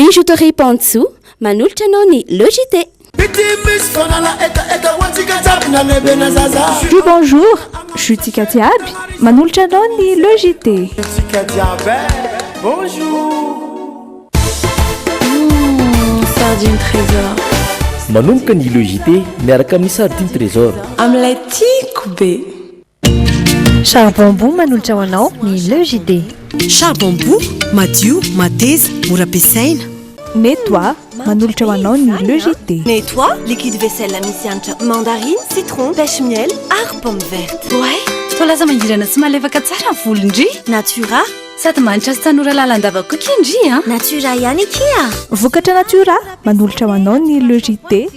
Bijouterie Pantsoa, manolotra anao ny Le JT. Jus bonjour, jus tsika jiaby, manolotra anao ny Le JT. Sardine Trésor. Manomboka ny Le JT miaraka amin'ny Sardine Trésor. Amin'ilay tiako be. Charbon Bou manolotra ho anao ny Le JT. Charbon Bou, madio, mateza, mora ampiasaina. Nettoie manolotra ho anao ny Le JT. Nettoie, liquide vaisselle misy hanitra mandarine, citron, pêche miel ary pomme verte. Oay, toa lasa mangirana sy malefaka tsara ny volon-dry. Natura. Sady manitra sy tanora lalandava koa ki ndry a! Natura ihany akia! Vokatra Natura manolotra ho anao ny Le JT.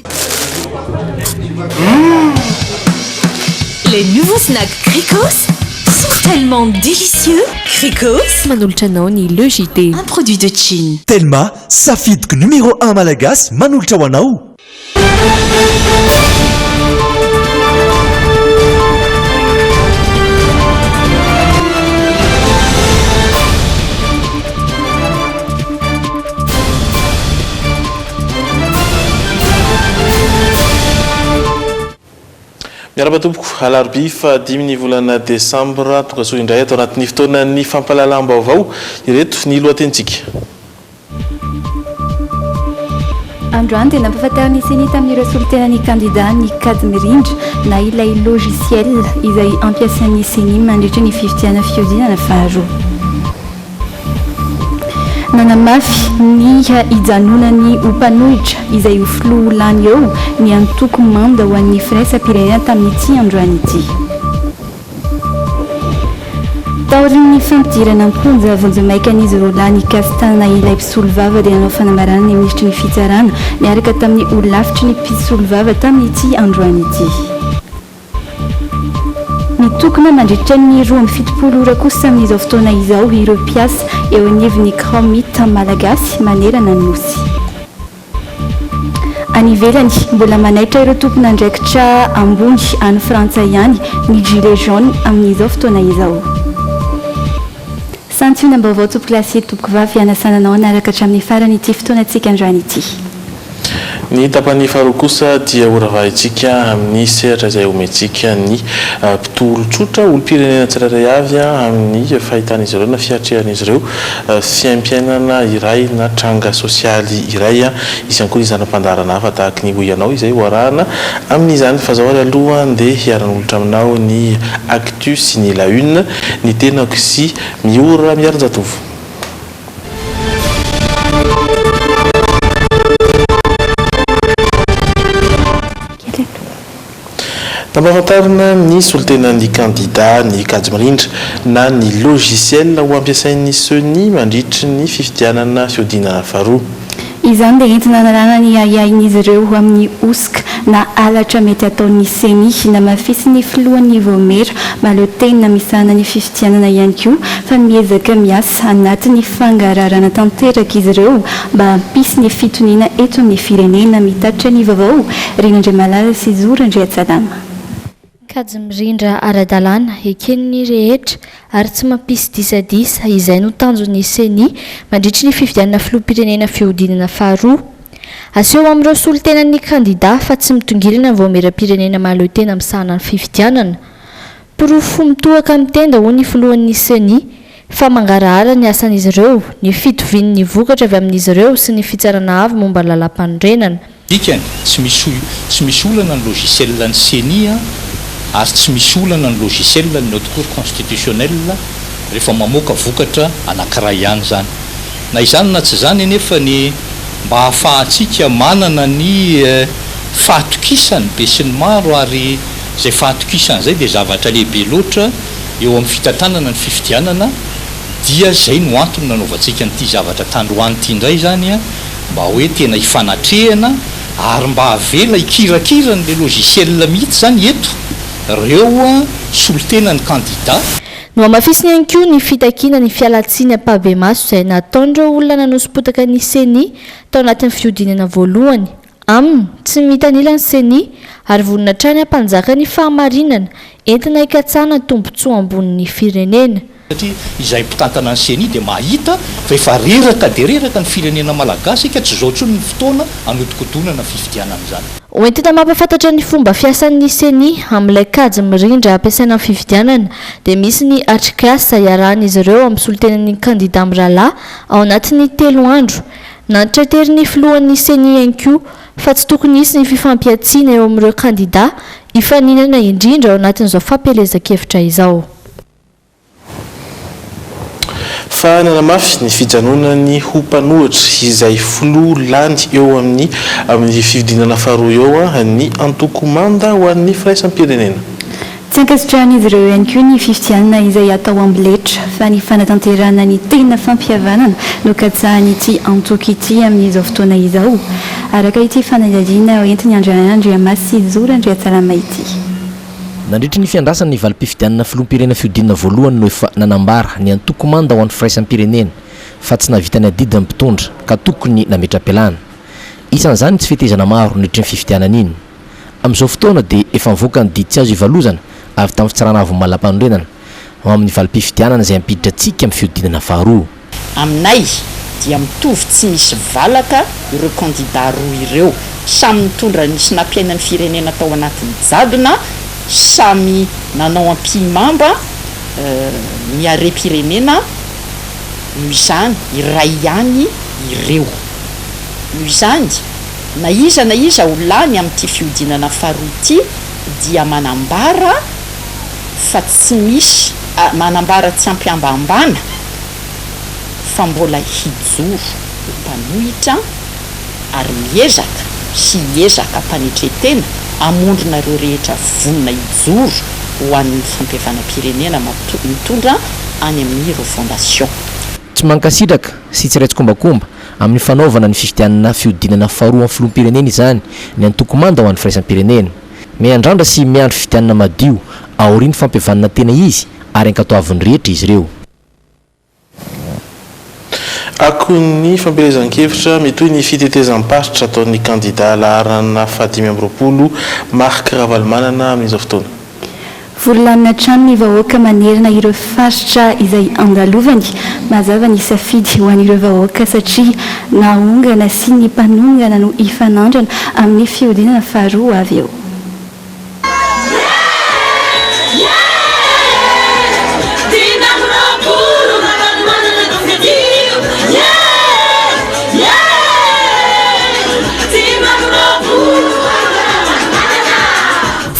Les nouveaux snacks Cricos sont tellement délicieux! Cricos manolotra anao ny Le JT. Un produit de Chine. Telma, safidiko numéro un malagasy manolotra ho anao. Miarahaba tompoko, alarobia fahadimy ny volana desambra, tongasoa indray ato anatin'ny fotoanan'ny fampahalalam-baovao, ireto ny lohatenintsika. Androany dia nampahafantarin'ny Ceni tamin'ireo solontenan'ny kandida ny kajy mirindra na ilay logiciel izay ampiasain'ny Ceni mandritra ny fifidianana fihodinana faharoa. Nanamafy ny hijanonany ho mpanohitra izay ho filoha ho lany eo ny antoko Manda ho an'ny firaisam-pirenena tamin'ity androany ity. Taorian'ny fampidirana am-ponja vonjimaika an'izy roalahy nikasi-tanana ilay mpisolovava dia nanao fanambarana ny minisitry ny fitsarana niaraka tamin'ny holafitry ny mpisolovava tamin'ity androany ity. Mitokona mandritra ny 72 ora kosa amin'izao fotoana izao ireo mpiasa eo anivon'ny Kraomit Malagasy manerana ny Nosy. Any ivelany, mbola manaitra ireo tompon'andraikitra ambony any Frantsa ihany ny gilets jaunes amin'izao fotoana izao. Santionam-baovao tompokolahy sy tompokovavy hanasana anao hanaraka hatramin'ny farany ity fotoanantsika androany ity. Ny tapany faharoa kosa dia horavahintsika amin'ny sehatra izay omentsika ny mpitolon-tsotra, olom-pirenena tsirairay avy amin'ny fahitan'izy ireo na fiatrehan'izy ireo fiaimpiainana iray na tranga sosialy iray. Hisy ihany koa ny zana-pandaharana hafa tahaky ny Hoy Ianao izay ho arahana amin'izany. Fa izao ary aloha andeha hiara-hanolotra aminao ny Actu sy ny La Une, ny tenako sy Miora Miarinjatovo. Nampahafantarina ny solontenan'ny kandida ny kajy mirindra na ny logiciel ho ampiasain'ny Ceni mandritry ny fifidianana fihodinana faharoa. Izany dia entina hanalana ny ahiahin'izy ireo amin'ny hosoka na halatra mety hataon'ny Ceni. Namafisin'ny filohan'ny vaomiera mahaleo tena misahana ny fifidianana ihany koa fa miezaka miasa anatin'ny fangaraharaana tanteraka izy ireo mba hampisy ny fitoniana eto amin'ny firenena. Mitatitra ny vaovao, Rina Andriamalala sy Zo Randriantsalama. Kajy mirindra ara-dalàna, eken'ny rehetra ary tsy mampisy disadisa, izay no tanjon'ny Ceni mandritry ny fifidianana filoham-pirenena fihodinana faharoa. Aseho amin'ireo solontenan'ny kandidà fa tsy mitongilana ny vaomieram-pirenena mahaleo tena misahana ny fifidianana. Porofo mitohaka amin'ny tenda, hoy ny filohan'ny Ceni, fa mangarahara ny asan'izy ireo, ny fitovian'ny vokatra avy amin'izy ireo sy ny fitsarana avo momba ny lalàmpanorenana. Dikany, tsy misy tsy misy olana ny logiciel ny ceni ary tsy misy olana ny logiciel ny haute cour constitutionnelle rehefa mamoaka vokatra anankiray ihany izany. Na izany na tsy izany anefa ny mba hahafahantsika manana ny fahatokisan'ny besinimaro ary izay fahatokisana izay dia zavatra lehibe loatra eo amin'ny fitantanana ny fifidianana dia izay no antony nanaovantsika an'ity zavatra tandroany ity indray izany mba hoe tena hifanatrehana ary mba avela hikirakira an'ilay logiciel mihitsy izany eto ireo solontenan'ny kandida. Nohamafisiny ihany koa ny fitakiana ny fialantsiny ampahibemaso izay nataon'ireo olona nanoso-potaka ny Ceni tao anatin'ny fihodinana voalohany. Aminy, tsy mitanila ny Ceni ary vonona hatrany hampanjaka ny fahamarinana entina hikatsahana ny tombontsoa ambonin'ny firenena. Satria izahay mpitantana ny Ceni dia mahita fa efa reraka dia reraka ny firenena malagasy ka tsy izao intsony ny fotoana hanodikodonana fifidianana izany. Hoentina mampahafantatra ny fomba fiasan'ny Ceni amin'ilay kajy mirindra ampiasaina amin'ny fifidianana dia misy ny atrikasa iarahan'izy ireo amin'ny solontenan'ny kandida mirahalahy ao anatin'ny telo andro. Nantitranterin'ny filohan'ny Ceni ihany koa fa tsy tokony hisy ny fifampihantsiana eo amin'ireo kandida hifaninana indrindra ao anatin'izao fampielezan-kevitra izao. Fa nanamafy ny fijanonany ho mpanohitra izay filoha lany eo amin'ny amin'ny fihodinana faharoa eo ny antoko Manda ho an'ny firaisam-pirenena. Tsy ankasitrahan'izy ireo ihany koa ny fifidianana izay hatao amboletra fa ny fanatanterahana ny tena fampihavanana no katsahan'ity antoko ity amin'izao fotoana izao, araka ity fanadihadiana entin'i Andriamasy Zo Randriantsalama ity. Nandritry ny fiandrasana ny valim-pifidianana filoham-pirenena fihodinana voalohany no efa nanambara ny antoko Manda ho an'ny firaisam-pirenena fa tsy nahavita ny adidy ny mpitondra ka tokony nametra-pialana. Isan'izany ny tsy fetezana maro nandritry ny fifidianana iny. Amin'izao fotoana dia efa nivoaka ny didy tsy azo ivalozana avy tamin'ny Fitsarana Avon'ny Mallam-panorenana ho amin'ny valim-pifidianana izay hampiditra antsika amin'ny fihodinana faharoa. Aminay dia mitovy tsy misy valaka ireo kandida roa ireo. Samy nitondra ny sy nampiaina ny firenena tao anatin'ny jadona, samy nanao ampihimamba ny harem-pirenena, noho izany iray ihany ireo. Noho izany, na iza na iza ho lany amin'ity fihodinana faharoa ity dia manambara fa tsy misy, manambara tsy ampihambahambana fa mbola hijoro ho mpanohitra ary miezaka sy hiezaka am-panetren-tena hamondrona ireo rehetra vonona hijoro ho an'ny fampihavanam-pirenena mitondra any amin'ny refondation. Tsy mankasitraka sy tsy iray tsikombakomba amin'ny fanaovana ny fifidianana fihodinana faharoa amin'ny filoham-pirenena izany ny antoko Manda ho an'ny firaisam-pirenena. Miandrandra sy miandry fifidianana madio aorian'ny fampihavanana tena izy ary ankatoavin'ny rehetra izy ireo. Akon'ny fampielezan-kevitra, mitohy ny fitetezam-paritra ataon'ny kandidà laharana fahadimy amby 20 Marc Ravalomanana amin'izao fotoana. Vory lanona hatrany ny vahoaka manerana ireo faritra izay andalovany. Mazava ny safidy ho an'ireo vahoaka satria naongana sy ny mpanongana no hifanandrana amin'ny fihodinana faharoa avy eo.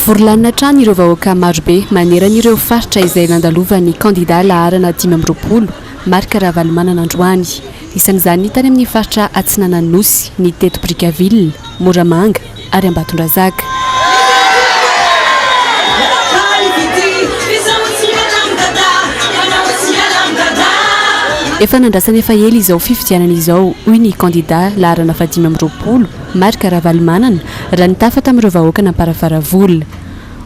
Vory lanona hatrany ireo vahoaka marobe manerana ireo faritra izay nandalovan'ny kandida laharana 25, Marc Ravalomanana androany. Isan'izany ny tany amin'ny faritra Atsinanan'ny Nosy, ny teto Brickaville, Moramanga ary Ambatondrazaka. Efa nandrasana efa ela izao fifidianana izao, hoy ny kandida laharana faha-25, Marc Ravalomanana, raha nitafa tamin'ireo vahoaka namparafaravola.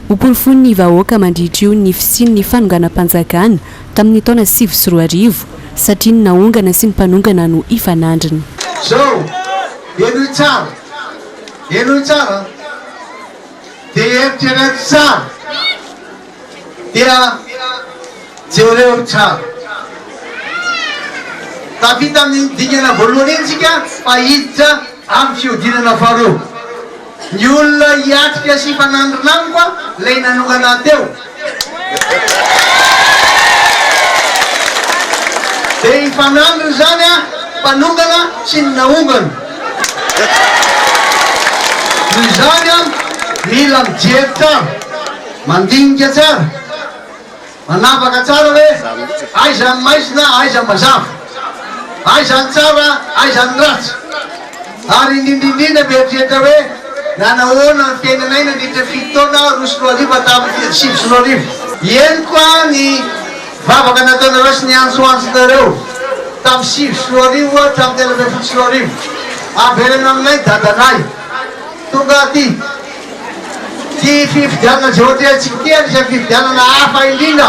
Hoporofoin'ny vahoaka mandritra io ny fisian'ny fanonganam-panjakana tamin'ny taona 2009, satria ny naongana sy ny mpanongana no hifanandrina. Zao, henoy tsara, henoy tsara an, dia eritrereto tsara, dia jereo tsara. Tafita amin'iny dingana voalohany iny tsika fa hiditra amin'ny fihodinana faharoa. Ny olona hiatrika sy hifanandrina amiko ilay nanongana ahy teo. Dia hifanandrina izany an, mpanongana sy ny naongana. Noho izany an, mila mijery tsara, mandinika tsara. Manavaka tsara hoe aiza ny maizina aiza ny mazava, aiza ny tsara aiza ny ratsy, ary indrindra indrindra mieritreritra hoe nanahoana ny fiainanay nandritra ny fito taona 2002 hatramin'ny 2009. Henoko ny vavaka nataonareo sy ny antsoantsonareo tamin'ny 2009 hatramin'ny 2013. Avereno aminay dadanay. Tonga aty. Ity fifidianana izay otrehantsika ity anisan'ny fifidianana hafa indrindra,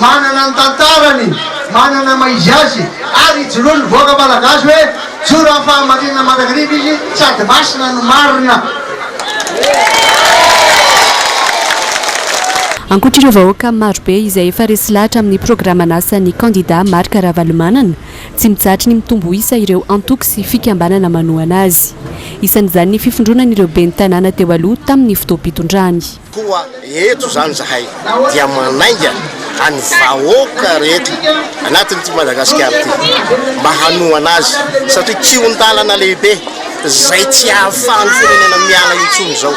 manana ny tantarany, manana ny maha izy azy ary ijoroan'ny vahoaka malagasy hoe mijoro amin'ny fahamarinana mandrakariva izy sady masina no marina. Ankoatra ireo vahoaka marobe izay efa resy lahatra amin'ny programan'asan'ny kandida Marc Ravalomanana, tsy mijahatry ny mitombo isa ireo antoko sy fikambanana manohana azy. Isan'izany ny fifondronan'ireo ben'ny tanàna teo aloha tamin'ny fotoam-pitondrany. Koa eto izany izahay dia manainga an'ny vahoaka rehetra anatin'ity Madagasikara ity mba hanohana azy satria kihon-dalana lehibe izay tsy ahafahan'ny firenena miala intsony izao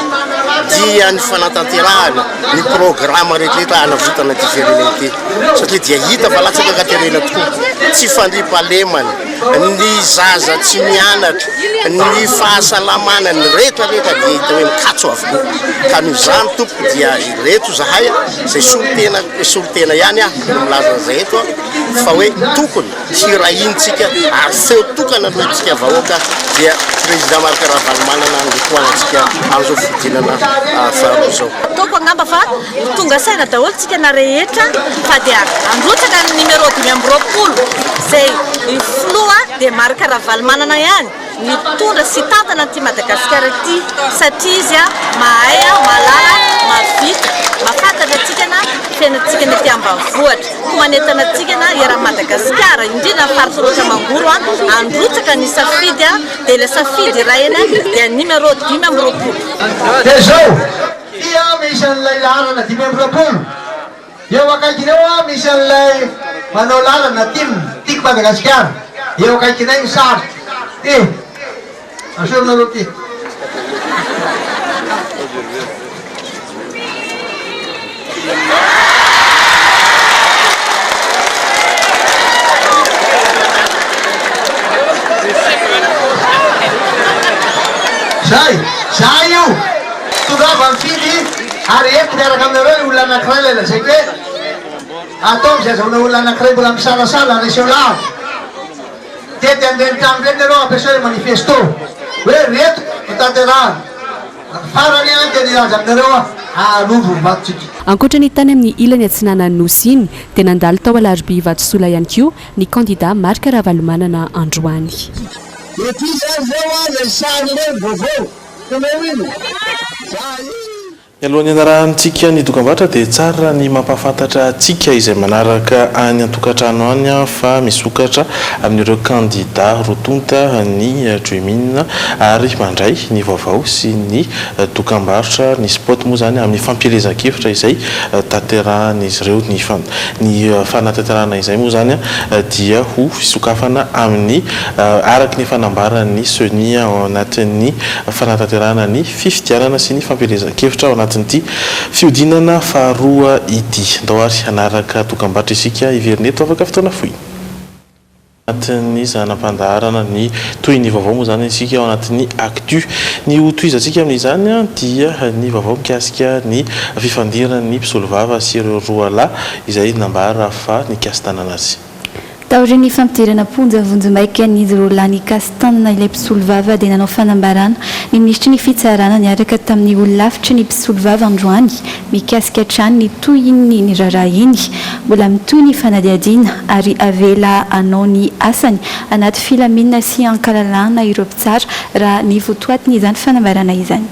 dia ny fanatanterahana ny programa rehetrarehetra hanavotana ity firenena ity satria dia hita fa latsaka an-katerena tokoa, tsy fandriampahalemana, ny zaza tsy mianatra, ny fahasalamana, ny rehetrarehetra dia hita hoe mikatso avokoa ka noho izany tompoko dia ireto izahay izay solontena solontena ihany aho no milaza an'izay eto fa hoe tokony Hirahintsika ary feo tokana no entintsika vahoaka dia Président Marc Ravalomanana no tohanantsika amin'izao fihodinana faharoa izao. Ataoko angamba fa ho tonga saina daholo tsika na rehetra fa dia handrotsaka ny numéro 25 izay filoha dia Marc Ravalomanana ihany. Mitondra sy hitantana an'ity Madagasikara ity satria izy mahay, mahalala, mahavita, mahafantatra antsika na fiainantsika ny aty ambanivohitra. Koa manentana antsika na eran'i Madagasikara, indrindra ny faritra Alaotra Mangoro, handrotsaka ny safidy dia ilay safidy iray eny dia numéro 25. Dia izao, ity misy an'ilay laharana 25. Eo akaikiny eo aho misy an'ilay manao lalana tim, Tiako Madagasikara, eo akaikinay ny sary. Ty, aseho ty. Zay, zay io! Tongava mifidy. Ary eto miaraka aminareo ilay olona anankiray ilay lazaiko hoe ataovy izay azahoana olona anankiray mbola misalasala reseo lahatra. Tety an'ireny trano ireny nareo ampiasao ilay manifesto hoe reto no tanterahana. Farany an dia nilaza aminareo aho arovy ny vatontsika. Ankoatra ny tany amin'ny ilany atsinanan'ny Nosy iny dia nandalo tao Alarobia Vatosola ihany koa ny kandida Marc Ravalomanana androany. Ety izany izao an ilay sary ilay vaovao. Mialohan'ny hanarahantsika ny dokambarotra dia tsara ny mampahafantatra antsika izay manaraka any an-tokantrano any fa misokatra amin'ireo kandida roa tonta ny Dream'in ary mandray ny vaovao sy ny dokambarotra, ny spot moa izany amin'ny fampielezan-kevitra izay tanterahan'izy ireo. Ny ny fanatanterahana izay moa izany dia ho fisokafana amin'ny araka ny efa nambaran'ny Ceni ao anatin'ny fanatanterahana ny fifidianana sy ny fampielezan-kevitra ao anatin'ity fihodinana faharoa ity. Ndao ary hanaraka dokambarotra isika hiverina eto afaka fotoana fohy. Anatin'ny zana-pandaharana ny tohin'ny vaovao moa izany isika ao anatin'ny actu. Ny ho tohizantsika amin'izany dia ny vaovao mikasika ny fifandiran'ny mpisolovava sy ireo roa lahy izay nambara fa nikasi-tanana azy. Taorian'ny fampidirana am-ponja vonjimaika an'izy roa lahy nikasi-tanana ilay mpisolovava dia nanao fanambarana ny minisitry ny fitsarana niaraka tamin'ny ololafitry ny mpisolovava androany mikasika hatrany ny tohin'ny ny raharaha iny. Mbola mitohy ny fanadihadiana ary avela hanao ny asany anaty filaminana sy ankalalahana ireo mpitsara raha ny votoatin'izany fanambarana izany.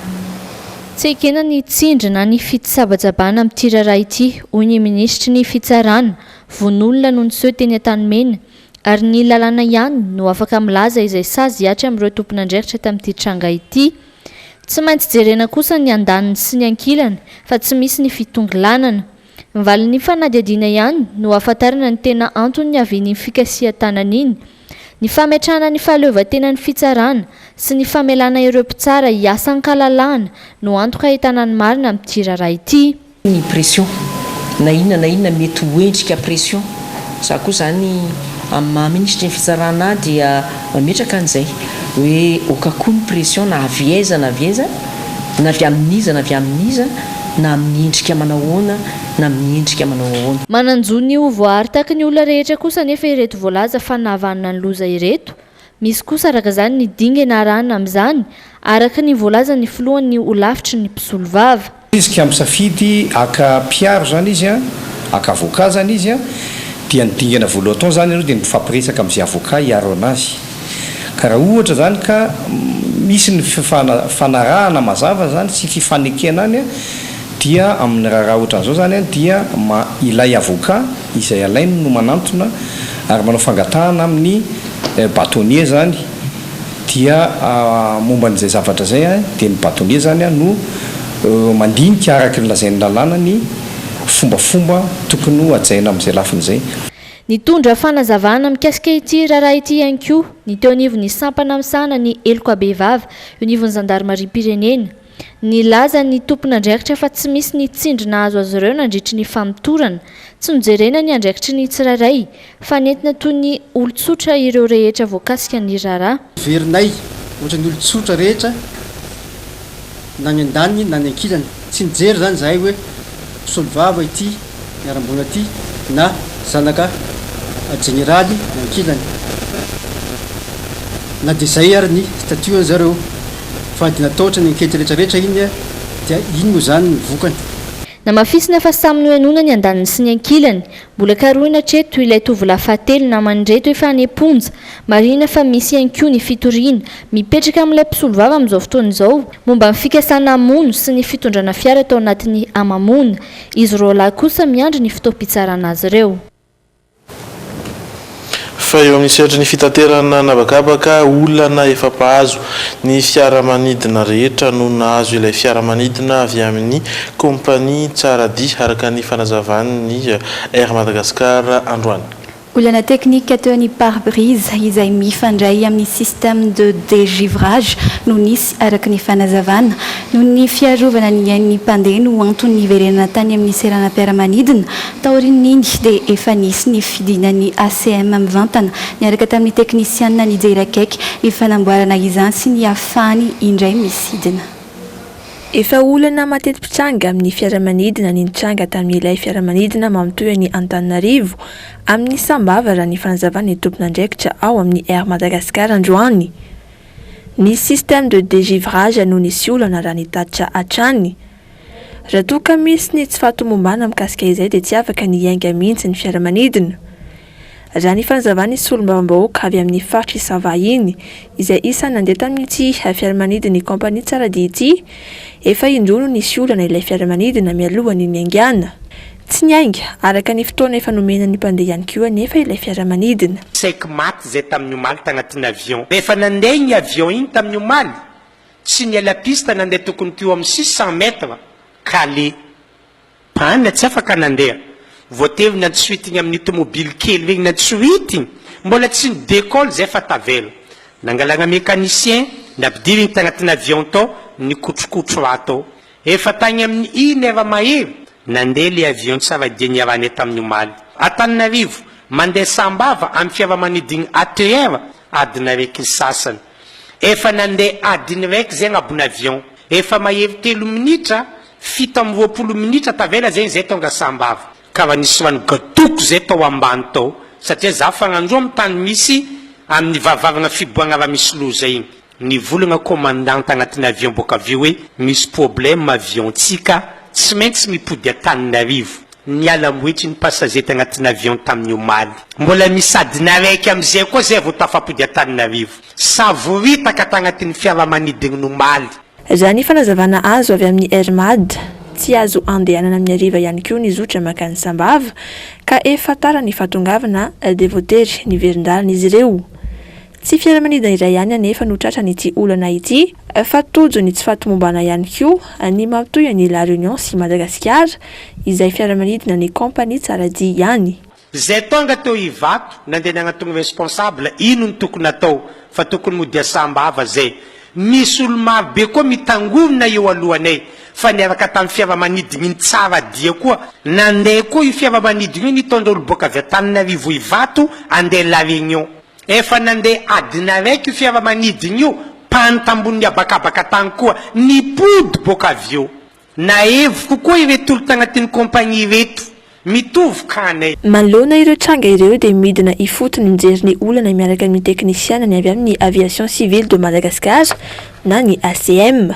Tsy ekena ny tsindry na ny fitsabajabana amin'ity raharaha ity, hoy ny minisitry ny Fitsarana. Vono olona no niseho teny Antanimena ary ny lalàna ihany no afaka milaza izay sazy hihatra amin'ireo tompon'andraikitra tamin'ity tranga ity. Tsy maintsy jerena kosa ny andaniny sy ny ankilany fa tsy misy ny fitongilanana. Ny valin'ny fanadihadiana ihany no ahafantarana ny tena antony niavian'iny fikasihan-tanana iny. Ny fametrahana ny fahaleovantenan'ny fitsarana sy ny famelana ireo mpitsara hiasa an-kalalahana no antoka ahitana ny marina amin'ity raharaha ity. Ny pression, na inona na inona mety ho endrika pression, za koa zany amin'ny maha minisitry ny fitsarana ahy dia mametraka an'izay hoe oka koa ny pression na avy aiza na avy aiza, na avy amin'iza na avy amin'iza, na amin'ny endrika manao ahoana na amin'ny endrika manao ahoana. Manan-jo ny ho voaaritaky ny olona rehetra kosa anefa ireto voalaza fa nahavanona ny loza ireto. Misy kosa araka izany ny dingana arahina amin'izany, araka ny voalazan'ny filohan'ny holafitry ny mpisolovava. Izy ka misafidy haka mpiaro izany izy an, haka avocat izany izy an, dia ny dingana voalohany atao izany aloha dia ny mifampiresaka amin'izay avocat hiaro anazy. Ka raha ohatra izany ka misy ny fifanarahana mazava izany sy fifanekena any an, Dia amin'ny raharaha ohatran'izao izany dia ma ilay avocat izay alainy no manantona ary manao fangatahana amin'ny bâtonnier izany dia momba an'izay zavatra izay dia ny bâtonnier izany no mandinika araka ny lazain'ny lalàna ny fombafomba tokony ho hajaina amin'izay lafiny izay. Nitondra fanazavana mikasika ity raharaha ity ihany koa ny teo anivon'ny sampana misahana ny heloka bevava eo anivon'ny zandarimariam-pirenena. Nilaza ny tompon'andraikitra fa tsy misy ny tsindry nahazo azy ireo nandritry ny famotorana. Tsy nojerena ny andraikitry ny tsirairay, fa nentina toy ny olon-tsotra ireo rehetra voakasika ny raharaha. Heverinay ohatran'ny olon-tsotra rehetra na ny andaniny na ny ankilany. Tsy nijery izany izahay hoe mpisolovava ity niharam-boina ity na zanaka jeneraly ny ankilany. Na dia izay ary ny statut an-zareo. Fa dia natahotra ny enquete rehetra rehetra iny dia iny moa izany ny vokany. Namafisina fa samy nohenoina ny andaniny sy ny ankilany. Mbola karohina hatreto ilay tovolahy fahatelo naman'ireto efa any am-ponja. Marihina fa misy ihany koa ny fitoriana mipetraka amin'ilay mpisolovava amin'izao fotoana izao momba ny fikasana hamono sy ny fitondrana fiara tao anatin'ny hamamoana. Izy roalahy kosa miandry ny fotoam-pitsarana azy ireo. Fa eo amin'ny sehatry ny fitaterana an'habakabaka, olana efa mpahazo ny fiaramanidina rehetra no nahazo ilay fiaramanidina avy amin'ny kaompania Tsaradia, araka ny fanazavan'ny Air Madagascar androany. Olana teknika teo ny pare-brise izay mifandray amin'ny système de dégivrage no nisy araka ny fanazavana. Noho ny fiarovana ny ain'ny mpandeha no antony niverenana tany amin'ny seranam-piaramanidina. Taorian'iny dia efa nisy ny fidinan'ny ACM mivantana niaraka tamin'ny teknisianina nijery akaiky ny fanamboarana izany sy ny hahafahany indray misidina. Efa olana mateti-pitranga amin'ny fiaramanidina ny nitranga tamin'ilay fiaramanidina mampitohy an'i Antananarivo amin'ny Sambava raha ny fanazavan'ny tompon'andraikitra ao amin'ny Air Madagascar androany. Ny système de dégivrage no nisy olana raha ny tatitra hatrany. Raha toa ka misy ny tsy fahatomombana mikasika izay dia tsy afaka ny hiainga mihitsy ny fiaramanidina. Raha ny fanazavan'ny solombavambahoaka avy amin'ny faritr'i Sava iny, izay isan'ny nandeha tamin'ity fiaramanidin'ny kaompania Tsaradia ity, efa indroa no nisy olana ilay fiaramanidina mialohan'ny niaingàna. Tsy niainga araka ny fotoana efa nomena ny mpandeha ihany koa anefa ilay fiaramanidina. Saiky maty zay tamin'ny omaly tagnatin'ny avion. Rehefa nandeha igny avion igny tamin'ny omaly, Tsy niala piste nandeha tokony teo amin'ny 600 mètres ka le panne tsy afaka nandeha, voatery nantsoitigny amin'ny tomobily kely regny nantsoitigny, mbola tsy ni décolle zay fa tavela. Nangalagna mécanicien nampidirigny tagnatin'ny avion tao nikotrokotro raha tao. Efa tagny amin'ny une heure mahery nandeha le avion tsara dia niarahanay tamin'ny omaly. Antananarivo, mandeha Sambava amin'ny fiaramanidingny ATR adiny araiky ny sasany. Efa nandeha adiny raiky zay agnabona avion. Efa mahery telo minitra, 27 minitra tavela zegny zay tonga Sambava. Ka raha nisy rano gatoko zay tao ambany tao, satria za fagnandroa am tany misy amin'ny varavarana fiboahagna raha misy loza igny. Nivolagna commandant tagnatin'ny avion boaka avy eo hoe misy problème avion tsika, tsy maintsy mipody Antananarivo. Niala ambohitry ny passager tagnatin'ny avion tamin'ny omaly. Mbola misy adiny araiky amizay koa zay vao tafapody Antananarivo. Savoritaka tagnatin'ny fiaramanidingny omaly. Raha ny fanazavana azo avy amin'ny Air Mad, tsy azo andehanana amin'ny hariva ihany koa ny zotra mankany Sambava ka efa tara ny fahatongavana dia voatery niverin-dalana izy ireo. Tsy fiaramanidina iray ihany anefa no tratran'ity olana ity fa tojo ny tsy fahatomombana ihany koa ny mampitohy an'i La Réunion sy Madagasikara izay fiaramanidina ny kaompania Tsaradia ihany. Zay tonga teo Ivato nandeha nagnatogno responsable ino no tokony atao fa tokony mody asambava zay. Misy olo maro be koa mitangorona eo alohanay fa niaraka tamin'ny fiaramanidina iny Tsaradia koa nandeha koa io fiaramanidina io nitondra olo boaka avy Antananarivo Ivato andeha La Réunion. Efa nandeha adiny araiky io fiaramanidina io, tany tambonin'ny habakabaka tany koa, nipody boaka avy eo. Nahevoko koa ireto olo tagnatin'ny compagnie ireto, mitovy cas-nay. Manoloana ireo tranga ireo dia midina ifotony mijery ny olana miaraka amin'ny teknisiana ny avy amin'ny Aviation Civile de Madagascar na ny ACM.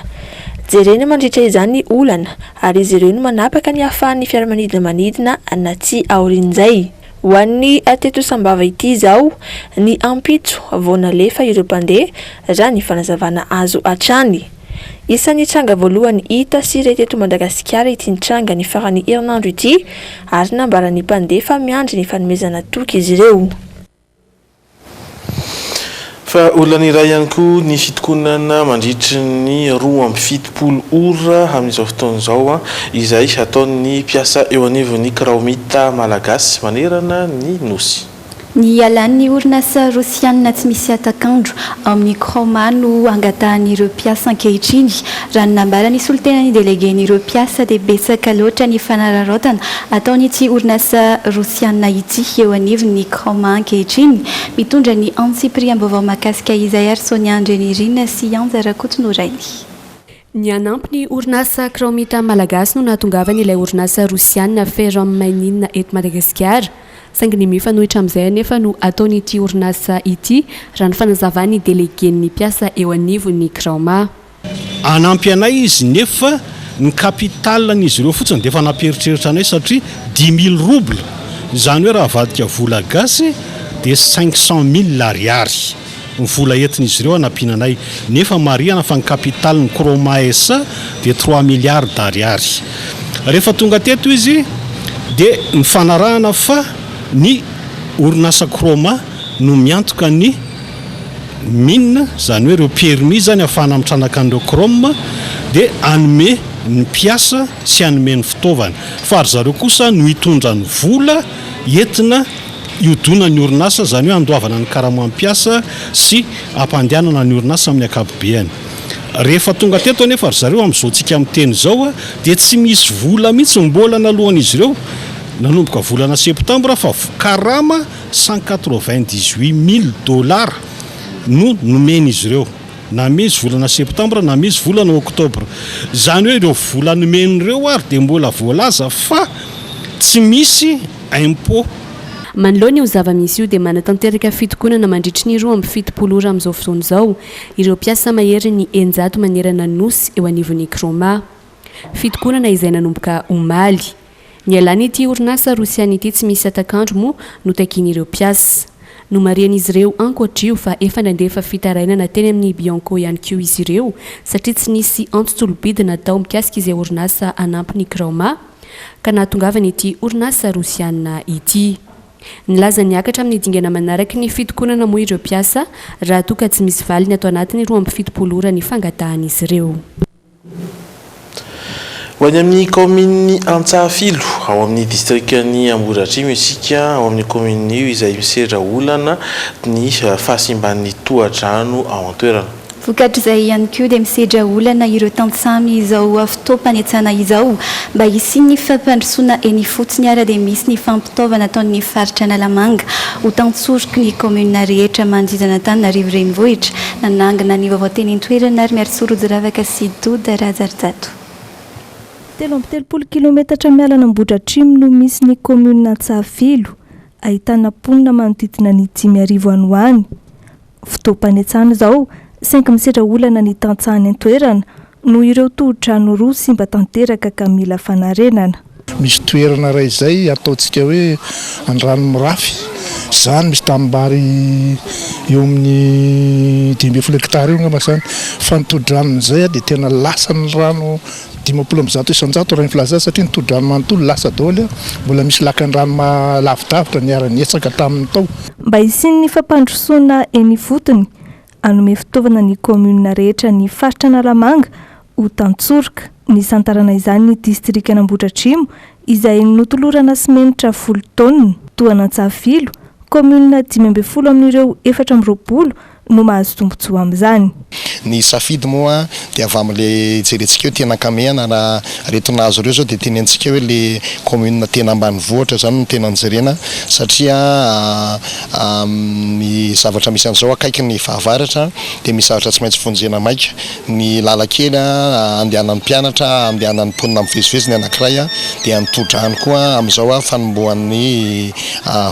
Jerena mandritra izany ny olana ary izy ireo no manapaka ny hahafahan'ny fiaramanidina manidina na tsia aorian'izay. Ho an'ny teto Sambava ity izao, ny ampitso vao nalefa ireo mpandeha, raha ny fanazavana azo hatrany. Isan'ny tranga voalohany hita sy re teto Madagasikara ity nitranga ny faran'ny herinandro ity ary nambaran'ny mpandeha fa miandry ny fanomezana toky izy ireo. Fa olana iray ihany koa ny fitokonana mandritry ny 72 ora amin'izao fotoana izao izay ataon'ny mpiasa eo anivon'ny Kraomita Malagasy manerana ny Nosy. Ny hialan'ny orinasa Rosianina tsy misy hatak'andro ao amin'ny Kraoma no angatahan'ireo mpiasa ankehitriny. Raha ny nambaran'ny solontenan'ny delegen'ireo mpiasa dia betsaka loatra ny fanararaotana ataon'ity orinasa Rosianina ity eo anivon'ny Kraoma ankehitriny. Mitondra ny antsipiriam-baovao mahakasika izay ary Sonia Andrianirina sy Anja Rakotonorainy. Ny hanampy ny orinasa Kraomita Malagasy no nahatongavany ilay orinasa Rosiana Ferrum Mining eto Madagasikara. Saingy ny mifanohitra amin'izay anefa no ataon'ity orinasa ity, raha ny fanazavan'ny delegen'ny mpiasa eo anivon'ny Kraoma. Hanampy anay izy nefa ny capital-n'izy ireo fotsiny dia efa nampieritreritra anay satria dix mille roubles, izany hoe raha avadika vola gasy dia cinq cent mille ariary. ny vola entin'izy ireo hanampiana anay, nefa marihana fa ny capital-n'ny Chroma SA dia trois milliards d'ariary. Rehefa tonga teto izy dia nifanarahana fa ny orinasa Chroma no miantoka ny mine, izany hoe ireo permis izany ahafahana mitranaka an'ireo chrome, dia hanome ny mpiasa sy hanome ny fitaovana, fa ry zareo kosa no hitondra ny vola entina hiodona ny orinasa, izany hoe handoavana ny karaman'ny mpiasa sy hampandehanana ny orinasa amin'ny ankapobeany. Rehefa tonga teto anefa ry zareo amin'izao tsika miteny izao dia tsy misy vola mihitsy mbola naloan'izy ireo nanomboka volana septambra fa karama 198 mille dollars no nomen'izy ireo na misy volana septambra na misy volana oktobra. Izany hoe ireo vola nomeny ireo ary dia mbola voalaza fa tsy misy impôt. Manoloana io zava-misy io dia manatanteraka fitokonana mandritry ny 72 ora amin'izao fotoana izao ireo mpiasa maherin'ny 600 manerana ny Nosy eo anivon'ny Kraoma. Fitokonana izay nanomboka omaly. Nialan'ity orinasa rosiana ity tsy misy hatak'andro moa no takian'ireo mpiasa. Nomarihan'izy ireo ankoatr'io fa efa nandefa fitarainana teny amin'ny Bianco ihany koa izy ireo satria tsy nisy antso-tolobidy natao mikasika izay orinasa hanampy ny Kraoma ka nahatongavany ity orinasa rosiana ity. Nilaza ny hiakatra amin'ny dingana manaraky ny fitokonana moa ireo mpiasa raha toa ka tsy misy valiny ato anatin'ny 72 ora ny fangatahan'izy ireo. Ho any amin'ny kaominin'i Antsahafilo, ao amin'ny distrikan'i Ambohidratrimo isika, ao amin'io kaominina io izay misedra olana ny fahasimban'ny tohadrano ao an-toerana. Vokatr'izay ihany koa dia misedra olana ireo tantsaha amin'izao fotoam-panetsana izao. Mba hisian'ny fampandrosoana eny ifotony ara dia misy ny fampitaovana ataon'ny faritra Analamanga ho tantsoroky ny kaominina rehetra manodidina an'Antananarivo Renivohitra. Nanangona ny vaovao teny an-toerana ary Miarisoa Rojoravaka sy Doda Rahajarijato. 33 kilometatra miala an'Ambohidratrimo no misy ny kaominina Antsahafilo, ahitana mponina manodidina ny 5000 any ho any. Fotoam-panetsana izao, saingy misedra olana ny tantsaha any an-toerana noho ireo tohodrano roa simba tanteraka ka mila fanarenana. Misy toerana iray izay ataontsika hoe Andranomirafy, izany misy tanimbary eo amin'ny 15 hectares eo angamba izany, fa ny tohodranon'izay dia tena lasan'ny rano 150% raha ny filaza azy satria ny tohodrano manontolo lasa daholo, mbola misy lakandrano lavidavitra niara-nietsaka taminy tao. Mba hisian'ny fampandrosoana eny ifotony, hanome fitaovana ny kaominina rehetra ny faritra Analamanga ho tantsoroka. Nisantarana izany ny distrikan'Ambohidratrimo izay notolorana simenitra folo taonina. Toa an'Antsahafilo, kaominina 15 amin'ireo 24 no mahazo tombontsoa amin'izany. Ny safidy moa dia avy amin'ilay jerentsika hoe tena ankamehana raha ireto nahazo ireo izao dia tenenitsika hoe le commune tena ambanivohitra izany no tena nojerena satria ny zavatra misy an'izao akaiky ny fahavaratra dia misy zavatra tsy maintsy vonjena maika ny lalan-kely andehanan'ny mpianatra andehanan'ny mponina mivezivezy ny anankiray dia ny tohodrano koa amin'izao fanombohan'ny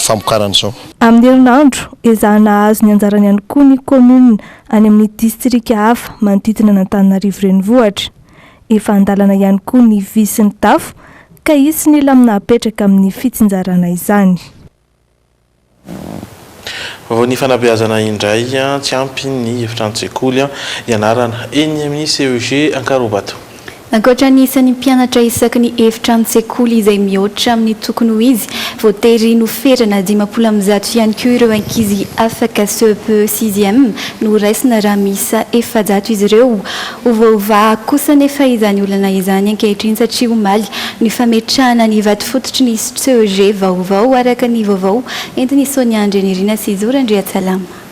famokarana izao. Amin'ny herinandro, ezahana hahazo ny anjarany ihany koa ny kaominina any amin'ny distrika hafa manodidina an'Antananarivo Renivohitra. Efa an-dalana ihany koa ny vy sy ny tafo ka hisy ny lamina hapetraka amin'ny fitsinjarana izany. Vaovao ny fanabeazana indray, tsy ampy ny efitranon-tsekoly ianarana eny amin'ny CEG Ankarobato. Ankoatra ny isan'ny mpianatra isaky ny efitranon-tsekoly izay mihoatra amin'ny tokony ho izy, voatery noferana 150 ihany koa ireo ankizy afaka CEPE sixième no raisina raha miisa 400 izy ireo. Ho voavaha kosa anefa izany olana izany ankehitriny satria omaly ny fametrahana ny vatofototry ny CEG vaovao araka ny vaovao entin'i Sonia Andrianirina sy Zo Randriantsalama.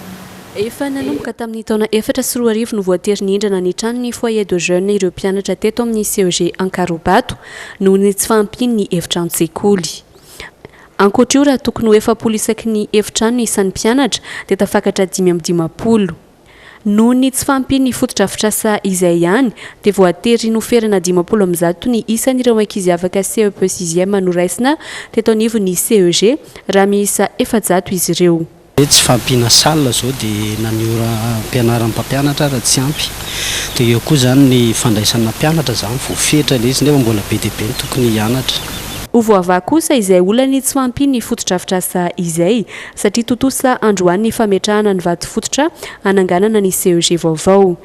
Efa nanomboka tamin'ny taona 2004 no voatery nindrana ny tranon'ny Foyer de Jeunes ireo mpianatra teto amin'ny CEG Ankarobato noho ny tsy fahampian'ny efitranon-tsekoly. Ankoatra io, raha tokony ho 40 isaky ny efitrano ny isan'ny mpianatra dia tafakatra 55. Noho ny tsy fahampian'ny fotodrafitrasa izay ihany dia voatery noferana 150 ny isan'ireo ankizy afaka CEPE sixième noraisina teto anivon'ny CEG raha miisa 400 izy ireo. Hoe tsy fahampiana salle zao dia na ny ora ampianaran'ny mpampianatra ara tsy ampy. Dia eo koa zany ny fandraisana mpianatra zany voafetra ilay izy nefa mbola be dia be ny tokony hianatra. Ho voavaha kosa izay olan'ny tsy fahampian'ny fotodrafitrasa izay satria tontosa androany ny fametrahana ny vato fototra hananganana ny CEG vaovao.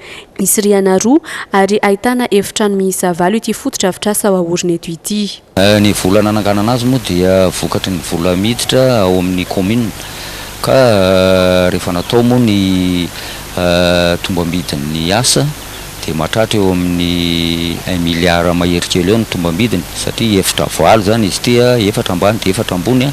Hisy rihana roa ary ahitana efitrano miisa valo ity fotodrafitrasa ao aorina eto ity. Ny vola nananganana azy moa dia vokatry ny vola miditra ao amin'ny commune ka rehefa natao moa ny tombambidin'ny asa dia mahatratra eo amin'ny un milliard mahery kely eo ny tombambidiny satria efitra valo izany izy ity, efatra ambany dia efatra ambony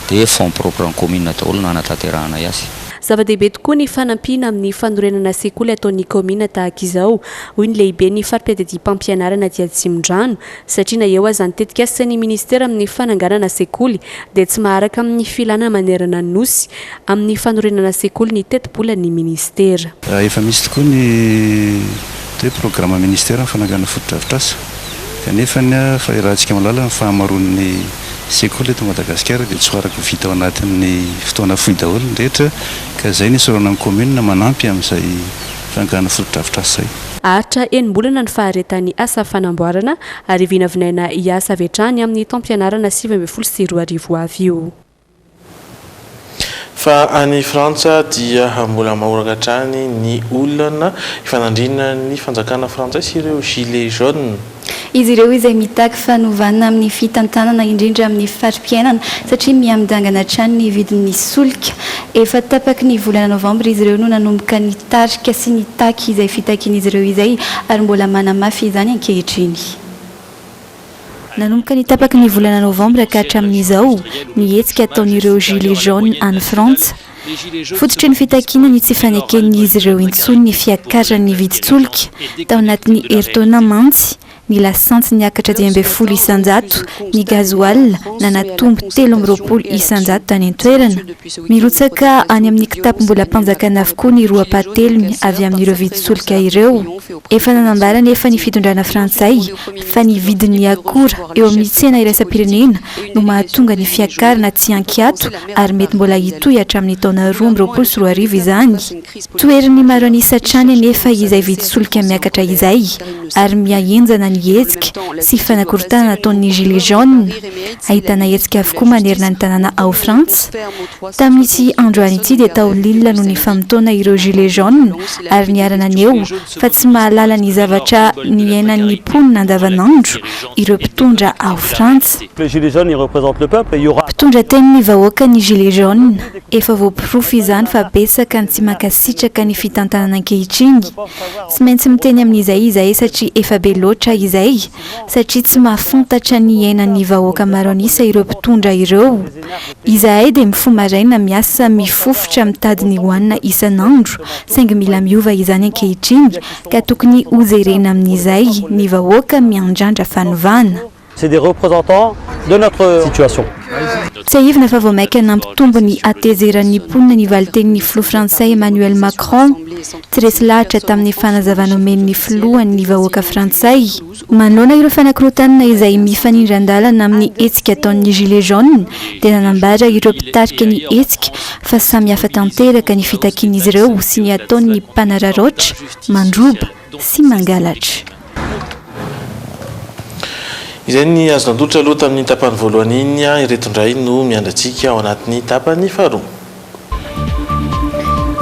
dia fonds propre an'ny commune daholo no hanatanterahanay azy. Zava-dehibe tokoa ny fanampiana amin'ny fanorenana sekoly ataon'ny kaominina tahaka izao, hoy ny lehiben'ny fari-piadidiam-pampianarana aty Atsimondrano, Satria na eo aza ny tetikasan'ny minisitera amin'ny fananganana sekoly dia tsy maharaka amin'ny filana manerana ny Nosy amin'ny fanorenana sekoly ny tetibolan'ny minisitera. Efa misy tokoa ny atao hoe programa ministera amin'ny fananganana fotodrafitrasa kanefa ny fa iarahantsika mahalala ny fahamaroan'ny sekoly eto Madagasikara dia tsy ho araka ho vita ao anatin'ny fotoana fohy daholo ny rehetra ka izay no isaorana ny commune manampy amin'izay fananganana fotodrafitrasa izay. Haharitra enim-bolana ny faharetan'ny asa fanamboarana ary vinavinaina hiasa avy hatrany amin'ny taom-pianarana 2019 ho avy io. Fa any Frantsa dia mbola mahoraka hatrany ny olana ifanandrinan'ny fanjakana frantsay sy ireo gilets jaunes. Izy ireo izay mitaky fanovana amin'ny fitantanana indrindra amin'ny fari-piainana satria miha-midangana hatrany ny vidin'ny solika. Efa tapaky ny volana novambra izy ireo no nanomboka nitarika sy nitaky izay fitakian'izy ireo izay ary mbola manamafy izany ankehitriny. Nanomboka ny tapaky ny volana novambra ka hatramin'izao ny hetsika ataon'ireo Gilets jaunes any Frantsa. Fototry ny fitakiana ny tsy faneken'izy ireo intsony ny fiakaran'ny vidin-tsolika. Tao anatin'ny herintaona mantsy, ny lasantsy niakatra 15%, ny gazoala nanatombo 23% tany an-toerana. Mirotsaka any amin'ny kitapom-bolam-panjakana avokoa ny roa ampahatelony avy amin'ireo vidin-tsolika ireo. Efa nanambara anefa ny fitondrana frantsay fa ny vidin'ny akora eo amin'ny tsena iraisam-pirenena no mahatonga ny fiakarana tsy an-kiato ary mety mbola hitohy hatramin'ny taona 2022 izany. Toherin'ny maro an'isa hatrany anefa izay vidin-tsolika miakatra izay ary miha-henjana ny hetsika sy fanakorontanana ataon'ny Gilets jaunes. Ahitana hetsika avokoa manerana ny tanàna ao Frantsa. Tamin'ity androany ity dia tao Lille no nifamotoana ireo Gilets jaunes ary niara-naneho fa tsy mahalala ny zavatra niainan'ny mponina andavanandro ireo mpitondra ao Frantsa. Mpitondra tenin'ny vahoaka ny Gilets jaunes. Efa voaporofo izany fa betsaka ny tsy mankasitraka ny fitantanana ankehitriny. Tsy maintsy miteny amin'izay izahay satria efa be loatra izay, satria tsy mahafantatra ny iainan'ny vahoaka maro an'isa ireo mpitondra ireo. Izahay dia mifoha maraina miasa mifofotra mitady ny hohanina isan'andro saingy mila miova izany ankehitriny ka tokony hojerena amin'izay ny vahoaka miandrandra fanovana. C'est des représentants de notre situation. Tsiahivina fa vao mainka nampitombo ny hatezeran'ny mponina ny valin-tenin'ny filoha frantsay Emmanuel Macron. Tsy resy lahatra tamin'ny fanazavana omen'ny filohany ny vahoaka frantsay. Manoloana ireo fanakorontanana izay mifanindran-dalana amin'ny hetsika ataon'ny Gilets jaunes dia nanambara ireo mpitarika ny hetsika fa samy hafa tanteraka ny fitakian'izy ireo sy ny ataon'ny mpanararaotra, mandroba sy mangalatra. Izay ny azo natolotra aloha tamin'iny tapany voalohany iny, ireto indray no miandry antsika ao anatin'ny tapany faharoa.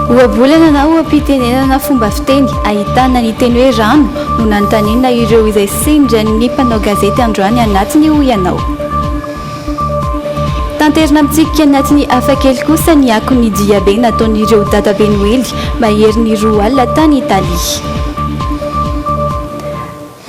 Ohabolana na oham-pitenenana fomba fiteny ahitana ny teny hoe rano no nanontaniana ireo izay sendra ny mpanao gazety androany anatiny hoy ianao. Tanterina amintsika anatin'ny hafakely kosa ny akon'ny diabe nataon'ireo dadabe Noely maherin'ny 20 tany Italia.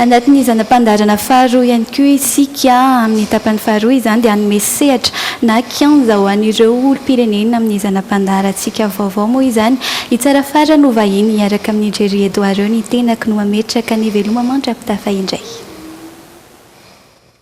Anatin'ny zana-pandaharana faharoa ihany koa isika. Amin'ny tapany faharoa izany dia hanome sehatra na kianja ho an'ireo olom-pirenena amin'ny zana-pandaharantsika vaovao moa izany. I Tsarafara no vahiny hiaraka amin'i Jerry Edouard eo ny tenako no mametraka ny veloma mandra-pitafa indray.